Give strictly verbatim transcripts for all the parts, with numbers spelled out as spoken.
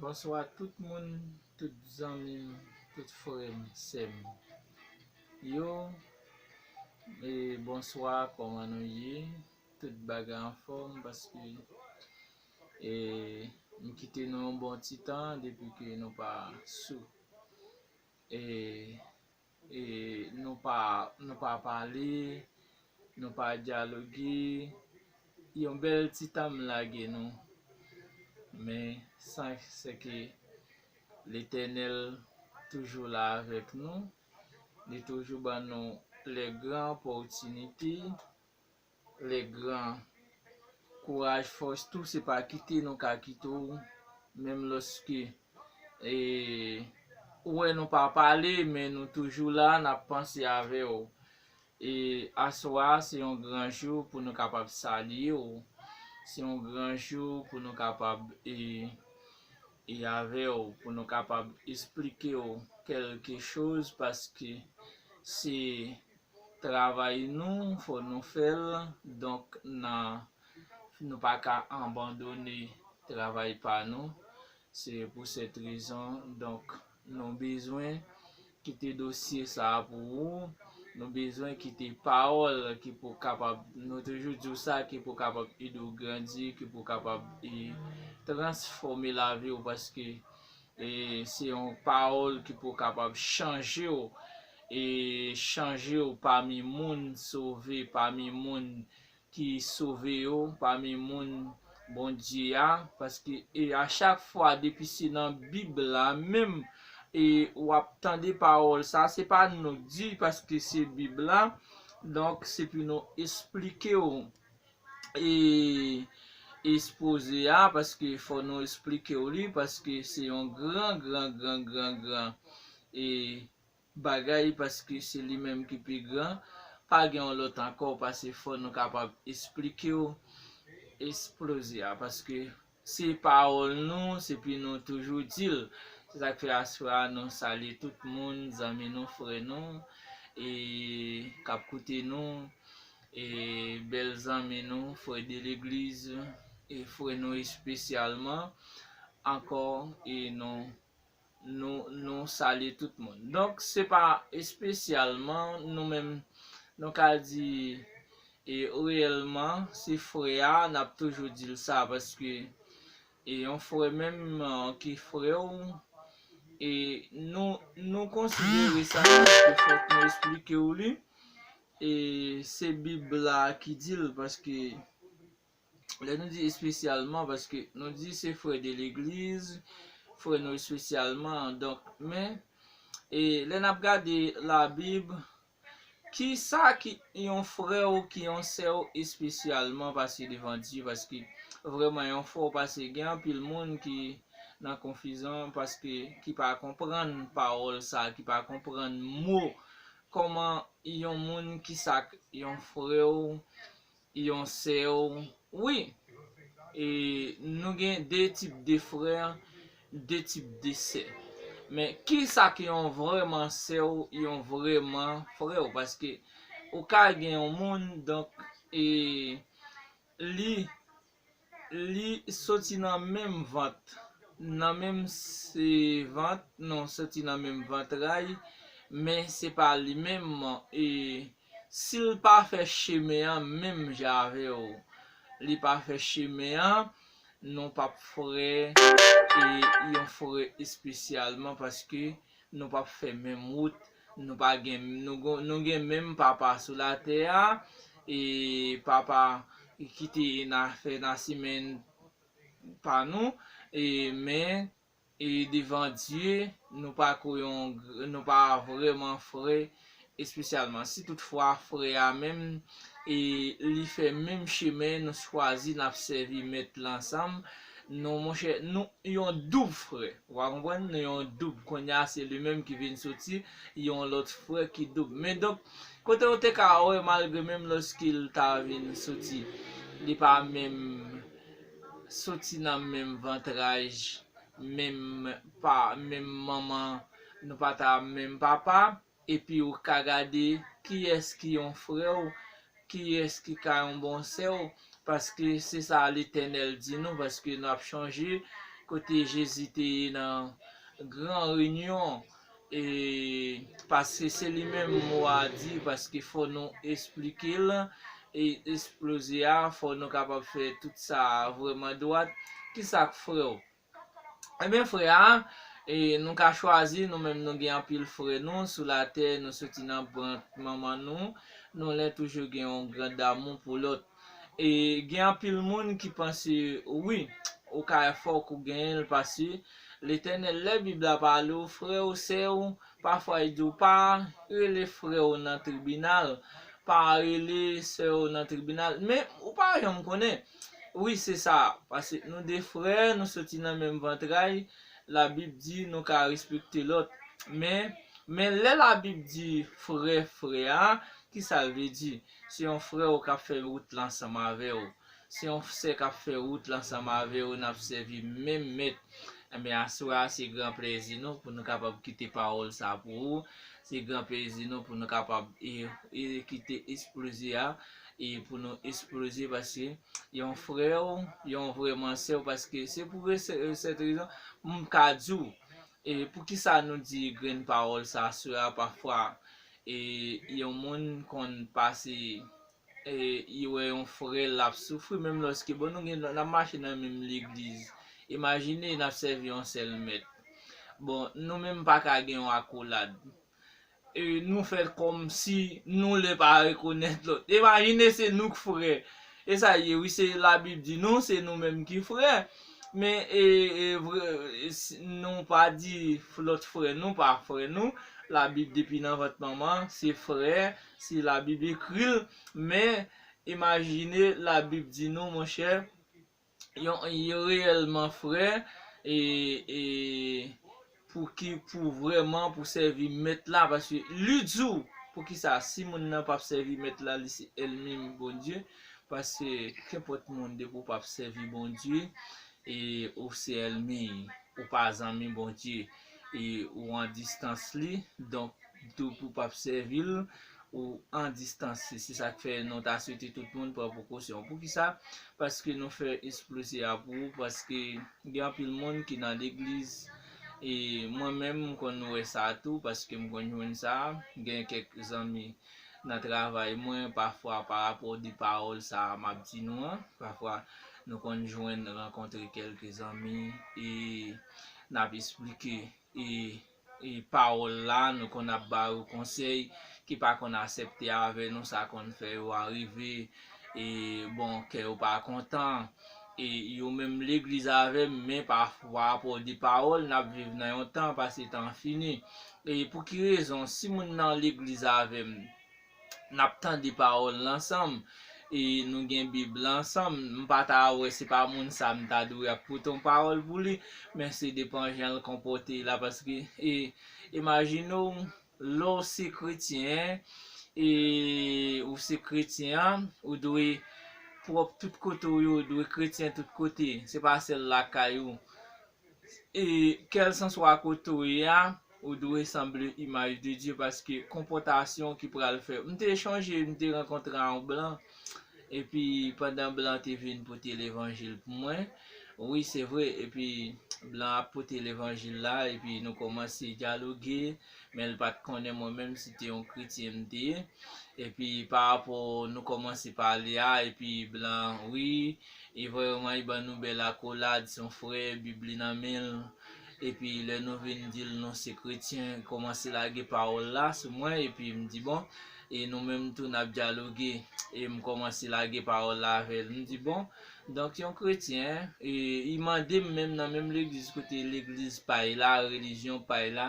Bonswa tout moun, tout zanmi m, tout frè m, sè m yo. E bonswa, kòman nou ye? Tout bagay anfòm, paske e, m kite nou yon bon ti tan depi ke nou pa sou e, e nou pa, nou pa pale, nou pa dyaloge. Yon bèl ti tan m lage nou. Men sa se ke Letènèl toujou la avèk nou. Li toujou ban nou lè gran opòtinite, lè gran kouraj, fòs tou, se pa kite nou ka kite w, menm lòske e, ou wè nou pa pale, men nou toujou la, n ap panse avè w. E aswè a, se yon gran jou pou nou kapab salye w. Se yon gran jou pou nou kapab e, e avè w, pou nou kapab esplike w kèlke choz, paske se travay nou, fò nou fè l. Donk, nan, nou pa ka abandone travay pa nou. Se pou sèt rezon, donk, nou bezwen kite dosye sa a pou ou. Nou bezwen kite pawòl ki pou kapab, nou toujou di w sa, ki pou kapab ede w grandi, ki pou kapab e, transfòme lavi w, paske e, se yon pawòl ki pou kapab chanje w, e chanje w pami moun sove, pami moun ki sove yo, pami moun Bondye a, paske e, a chak fwa, depi se nan Bib la menm, e w ap tande pawòl sa, se pa nou k di, paske se Bib la. Donk, se pou nou esplike w e, ekspoze a, paske fò nou esplike w li, paske se yon gran, gran, gran, gran, gran e, bagay, paske se li menm ki pi gran. Pa gen yon lòt ankò, paske fò nou kapab esplike w, ekspoze a, paske se pawòl nou, se pou nou toujou di l. Se sa k fè aswè a, nou salye tout moun, zanmi nou, frè nou, e k ap koute nou, e bèl zanmi nou, frè de legliz, e frè nou espesyalman, ankò, e nou, nou, nou salye tout moun. Donk, se pa espesyalman nou menm, nou ka di, e reyèlman, se frè a, n ap toujou di l sa, paske e yon frè menm, e, ki frè w, e nou, nou konsidere sa paske fòk nou esplike w li. E se Bib la ki di l, paske lè nou di espesyalman, paske nou di se frè de legliz, frè nou espesyalman. Donk, men, e lè n ap gade Labib, ki sa ki yon frè w, ki yon sè w espesyalman pase devan Dye? Paske vrèman yon frè w pase, gen anpil moun ki nan konfizyon, paske ki pa konprann pawòl sa, ki pa konprann mo, kòman yon moun, ki sa k yon frè w, yon sè w. Wi, e nou gen de tip de frè, de tip de sè. Men ki sa ki yon vrèman sè w, yon vrèman frè w? Paske ou ka gen yon moun, donk, e li, li soti nan menm vant, nan menm se vant, non, soti nan menm vantray, men se pa li menm, e si l pa fè chemen an menm jan avè w, li pa fè chemen an, nou p ap frè, e yon frè espesyalman, paske nou p ap fè menm wout, nou pa gen, nou gon-, nou gen menm papa sou latè a, e papa ki te na-, fè nasemenn pa nou, e men e devan Dye, nou pa ko yon, nou pa vrèman frè espesyalman. Si toutfwa frè a menm, e li fè menm chemen, nou chwazi n ap sèvi Mèt la ansanm, nou, monchè, nou yon doub frè. Ou pa konprann? Nou yon doub. Kounye a, se li menm ki vin soti yon lòt frè ki doub. Men donk, kote ou te ka wè, malgre menm lòske l ta vin soti, li pa menm soti nan menm vantraj, menm pa, menm manman, nou pa ta menm papa, epi ou ka gade kiyès ki yon frè w, kiyès ki ka yon bon sè w, paske se sa Letènèl di nou, paske n ap chonje, kote Jezi te ye nan gran reyinyon, e, paske se li menm mo a di, paske fò nou esplike l, e esploze a, fò nou kapab fè tout sa vrèman dwat. Kisa k frè w? Ebyen, frè a, e, nou ka chwazi, nou menm nou gen anpil frè nou sou latè, nou soti nan vant manman nou, nou len toujou gen yon gran damou pou lòt. E gen anpil moun ki panse, wi, ou ka fòk ou genyen l, paske Letènèl, lè Bib la pale w, frè w, sè w, pafwa li di w pa rele frè w nan tribinal, pa rele sè w nan tribinal, men ou pa janm konnen. Wi, se sa, paske nou de frè, nou soti nan menm vantray, Labib di nou ka respekte lòt. Men, men lè Labib di frè, frè a, kisa l vle di? Se yon frè w k ap fè wout la ansanm avè w. Se yon sè k ap fè wout la ansanm avè w, n ap sèvi menm mèt. Enben, aswè a, se gran plezi nou pou nou kapab kite pawòl sa pou ou. Se gran plezi nou pou nou kapab e, e kite esploze a, e pou nou esploze paske yon frè w, yon vrèman sè w, paske se pou re-, se, sèt rezon, m ka di w, e poukisa nou di grenn pawòl sa aswè a, pafwa, e yon moun konn pase, e, li wè yon frè l ap soufri, menm lòske, bon, nou gen, n ap mache nan menm legliz. Imajine n ap sèvi yon sèl mèt. Bon, nou menm pa ka gen yon akolad. E, nou fè kòmsi nou lè pa rekonèt lòt. Imajine se nou k frè. E sa ye, wi, se Labib di nou, se nou menm ki frè. Men, e, e, vre, e, si, nou pa di f-, lòt frè nou, pa frè nou. Labib depi nan vant manman, se frè, se Labib ekri l. Men, imajine Labib di nou, monchè, yon, yon reyèlman frè, e, e, pou ki, pou vrèman, pou sèvi mèt la, paske li di w, poukisa, si moun nan p ap sèvi mèt la, li se ènmi Bondye, paske kenpòt moun depi w p ap sèvi Bondye, e ou se ènmi, ou pa zanmi Bondye, e ou an distans li, donk, depi w p ap sèvi l, ou an distans. Se, se sa k fè nou ta swete tout moun pran prekosyon. Poukisa? Paske nou fè esploze a pou ou, paske gen anpil moun ki nan legliz, e mwen menm, m konn wè sa tou, paske m konn jwenn sa, gen kèk zanmi nan travay mwen, pafwa pa rapò de pawòl sa a m ap di nou an, pafwa nou konn jwenn, rankontre kèlke zanmi, e n ap esplike, e, e pawòl la, nou konn ap ba yo konsèy, ki pa konn aksepte avè nou, sa konn fè yo arive, e bon, kè yo pa kontan, e yo menm legliz avè m, men pa, pa rapò de pawòl, n ap viv nan yon tan, pase tan fini. E pou ki rezon, si moun nan legliz avè m, n ap tande pawòl la ansanm, e nou gen Bib la ansanm, m pa ta wè se pa moun sa m ta dwe ap pote yon pawòl pou li, men se depan jan l konpòte la, paske, e, imajine w, lè w se kretyen, e ou se kretyen an, ou dwe pwòp tout kote w ye, ou dwe kretyen tout kote, se pa sèl lakay ou. E kèlkanswa kote w ye a, ou dwe sanble imaj de Dye, paske konpòtasyon ki pral fè. M te chonje, m te rankontre a yon blan, epi pandan blan te vin pote levanjil pou mwen, wi, se vre, epi blan ap pote levanjil la, epi nou kòmanse dyaloge, men l pa t konnen mwen menm si te yon kretyen m te ye. Epi pa rapò nou kòmanse pale a, epi blan, wi, e vrèman, li ban nou bèl akolad, se yon frè, Bib li nan men l. Epi lè nou vin di l nou se kretyen, li kòmanse lage pawòl la sou mwen, epi m di, bon, e nou menm tou n ap dyaloge, e m kòmanse lage pawòl la avè l. M di, bon, donk yon kretyen, e li mande m menm nan menm legliz kote legliz pa l la, relijyon pa l la,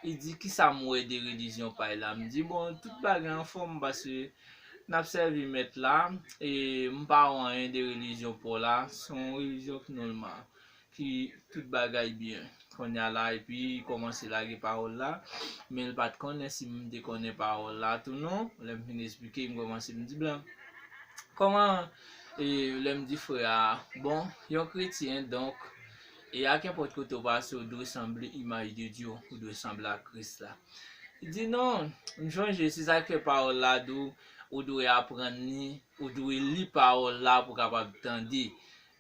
li di, kisa m wè de relijyon pa l la? M di, bon, tout bagay anfòm, paske n ap sèvi mèt la, e m pa wè anyen de relijyon pa w la, se yon relijyon ki nòmal, ki tout bagay byen. Kounye a la, epi li kòmanse lage pawòl la, men l pa t konnen si m te konnen pawòl la tou non. Lè m fin esplike, m kòmanse m di, blan, kòman, e lè m di frè a, bon, yon kretyen, donk, e a kenpòt kote w pase, ou dwe sanble imaj de Dye, ou dwe sanble ak Kris la. Li di, non, m chonje, se sa k fè pawòl la di w, ou dwe aprann li, ou dwe li pawòl la pou w kapab tande.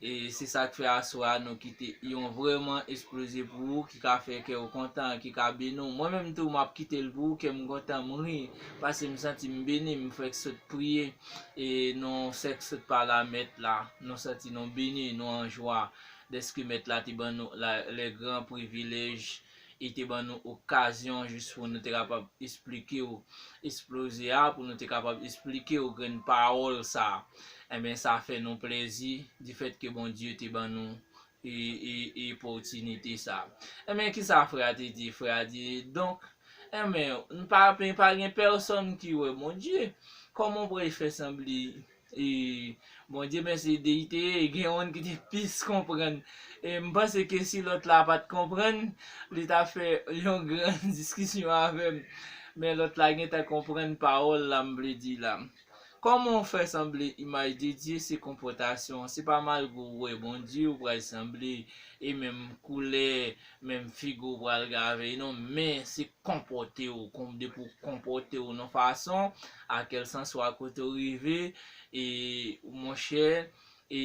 E se sa k fè aswè a nou kite yon vrèman esploze pou ou, ki ka fè kè w kontan, ki ka beni w. Mwen menm tou, m ap kite l pou ou, kè m kontan, m ri, paske m santi m beni, m fèk sot priye, e nou fèk sot pale a Mèt la, nou santi nou beni, nou an jwa, dèske Mèt la te ban nou la, le gran privilèj e te ban nou okazyon jis pou nou te kapab esplike w esploze a, pou nou te kapab esplike w grenn pawòl sa. Enben, sa fè nou plèzi, difèt ke Bondye te ban nou e, e, e opòtinite sa. Enben, kisa frè a te di? Frè a di, donk, enben, n pa, pa gen pèsonn ki wè Bondye. Kòman w pral fè sanble e Bondye mèsi, deyite, gen youn ki te plis konprann. E m panse ke si lòt la pa t konprann, li t ap fè yon gran diskisyon avè m. Men lòt la gentan konprann pawòl la m vle di la. Kòman w fè sanble imaj de Dye? Se konpòtasyon. Se pa malgre w wè Bondye, w pral sanble, e menm koulè, menm figi w pral gen avè l, non, men se konpòte w, kon, depi w konpòte w nan fason, a kèlkanswa kote w rive, e, monchè, e,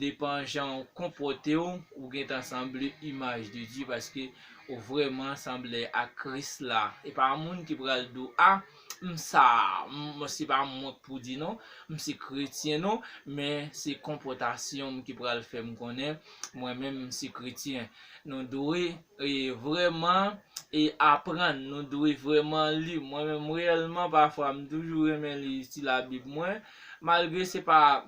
depan jan w konpòte w, ou gentan sanble imaj de Dye, paske ou vrèman sanble ak Kris la. E pa moun ki pral di w, a, m sa, m, se pa mwen k pou di non, m se kretyen non, men se konpòtasyon m ki pral fè m konnen, mwen menm m se kretyen. Nou dwe, e, vrèman, e, aprann, nou dwe vrèman li. Mwen menm, reyèlman, pafwa, m toujou renmen li ti Labib mwen, malgre se pa,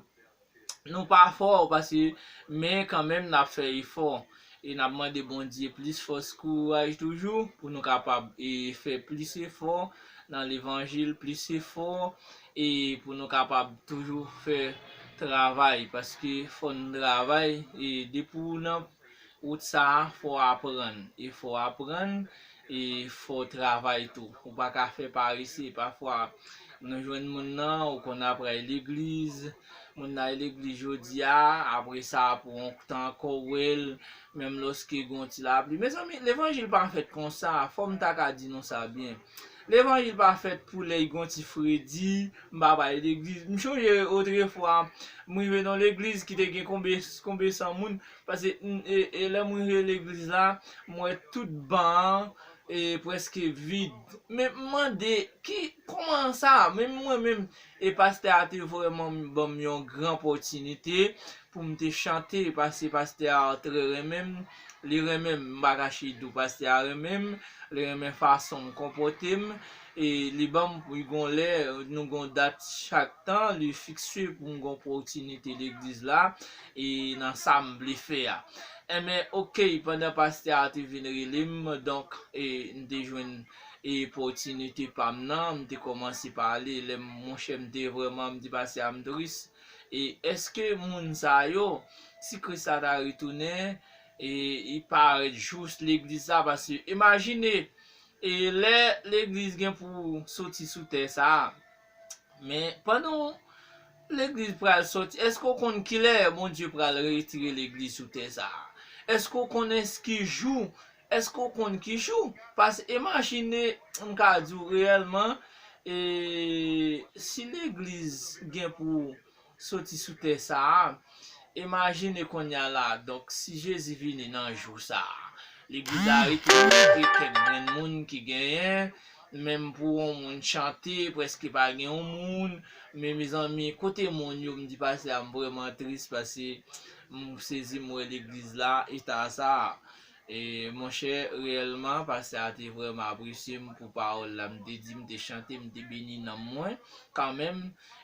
nou pa fò, paske, men kanmenm, n ap fè efò. E n ap mande Bondye plis fòs, kouraj toujou, pou nou kapab, e, fè plis efò nan levanjil, plis efò, e pou nou kapab toujou fè travay, paske fò n travay, e depi w nan wout sa a, fò w aprann, e fò w aprann, e fò w travay tou. Ou pa ka fè parese. Pafwa, nou jwenn moun nan, ou konn ap al legliz, moun nan al legliz jodi a, apre sa, pou yon tan ankò, w wè l, menm lòske gen yon ti lapli. Mezanmi, levanjil pa fèt konsa, fò m ta ka di nou sa byen. Levanjil pa fèt pou lè gen yon ti fredi, m pa bay legliz. M chonje otrefwa, m rive nan legliz ki te gen konbe, konbe san moun, paske, m, e, e lè m rive legliz la, m wè tout ban an, e, prèske vid. Men m mande, ki, kòman sa? Men mwen menm, e pastè a te vrèman ban m yon gran opòtinite pou m te chante, paske pastè a trè renmen m, li renmen m, m pa kache di w, pastè a renmen m, li renmen fason m konpòte m, e li ban m, li gon lè, nou gon dat chak tan, li fikse pou m gon opòtinite legliz la, e nan sa m vle fè a. Enben, oke, pandan pastè a te vin rele m, donk, e, m te jwenn, e, opòtinite pa m nan, m te kòmanse pale, lè m, monchè, m te vrèman, m di pastè a m tris. E èske moun sa yo, si Kris la ta retounen, e, li parèt jous legliz la? Paske imajine, e lè legliz gen pou soti sou tè sa a, men pandan legliz pral soti, èske w konn kilè Bondye pral retire legliz sou tè sa a? Èske w konnen ki jou? Èske w konn ki jou? Paske imajine, m ka di w reyèlman, e, si legliz gen pou soti sou tè sa a, imajine kounye a la, donk, si Jezi vini nan jou sa a, legliz la rete kèk grenn moun ki genyen, menm pou yon moun chante, prèske pa gen yon moun, men mezanmi, kote moun yo, m di pastè a, m vrèman tris, paske m sezi, m wè legliz la, eta sa a. E, monchè, reyèlman, pastè a te vrèman apresye m pou pawòl la m te di, m te chante, m te beni nanm mwen, kanmenm,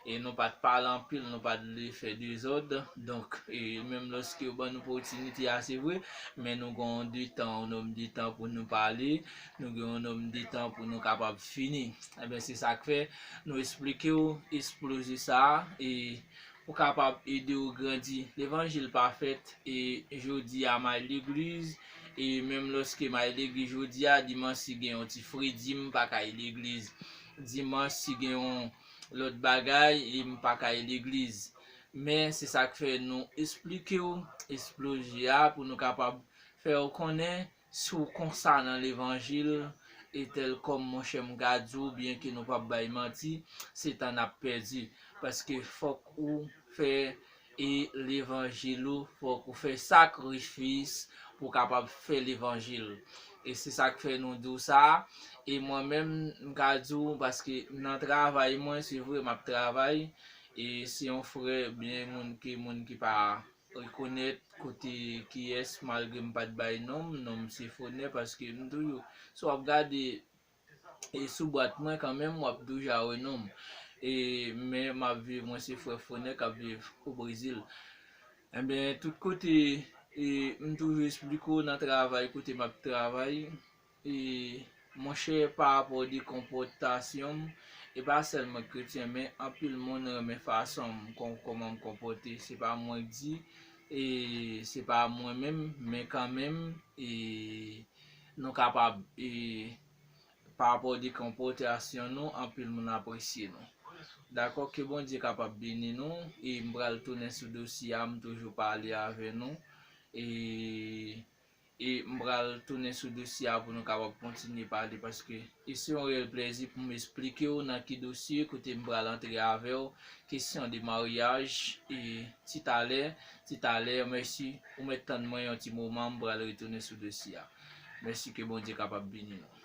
e nou pa t pale anpil, nou pa t vle fè dezòd, donk, e menm lòske yo ban nou opòtinite a, se vre, men nou gen yon de tan, yon nòm de tan pou nou pale, nou gen yon nòm de tan pou nou kapab fini. Enben, se sa k fè nou esplike w esploze sa a, e pou kapab ede w grandi. Levanjil pa fèt, e jodi a m al legliz, e menm lòske m al legliz jodi a, dimanch si gen yon ti fredi, m pa ka al legliz. Dimanch si gen yon lòt bagay, e m pa ka al legliz. Men se sa k fè nou esplike w esploze a pou nou kapab fè w konnen si w konsa nan levanjil, e tèl kòm monchè m ka di w, byenke nou p ap bay manti, se tan n ap pèdi. Paske fòk ou fè, e levanjil ou, fòk ou fè sakrifis pou w kapab fè levanjil. E se sa k fè nou di w sa. E mwen menm, m ka di w, paske nan travay mwen, se vre, m ap travay, e se yon frè, byen moun ki, moun ki pa rekonèt kote kiyès, malgre m pa t bay non m, non m se Fonè, paske m toujou, si w ap gade e sou bwat mwen kanmenm, w ap toujou wè non m. E, men m ap viv, mwen se frè Fonè k ap viv o Brezil. Enben, tout kote, e, m toujou esplike w nan travay, kote m ap travay, e, monchè, pa rapò de konpòtasyon m, e pa sèlman kretyen, men anpil moun renmen fason m, kòm, kòman m konpòte. Se pa mwen k di, e se pa mwen menm, men kanmenm, e nou kapab, e pa rapò de konpòtasyon nou, anpil moun apresye nou. Dakò, ke Bondye kapab beni nou, e m pral tounen sou dosye a, m toujou pale avè nou, e, e m pral tounen sou dosye a pou nou kapab kontinye pale, paske e se yon reyèl plèzi pou m esplike w nan ki dosye, kote m pral antre avè w, kesyon de maryaj, e ti talè, ti talè, mèsi, ou mèt tann mwen yon ti moman, m pral retounen sou dosye a. Mèsi, ke Bondye kapab beni nou.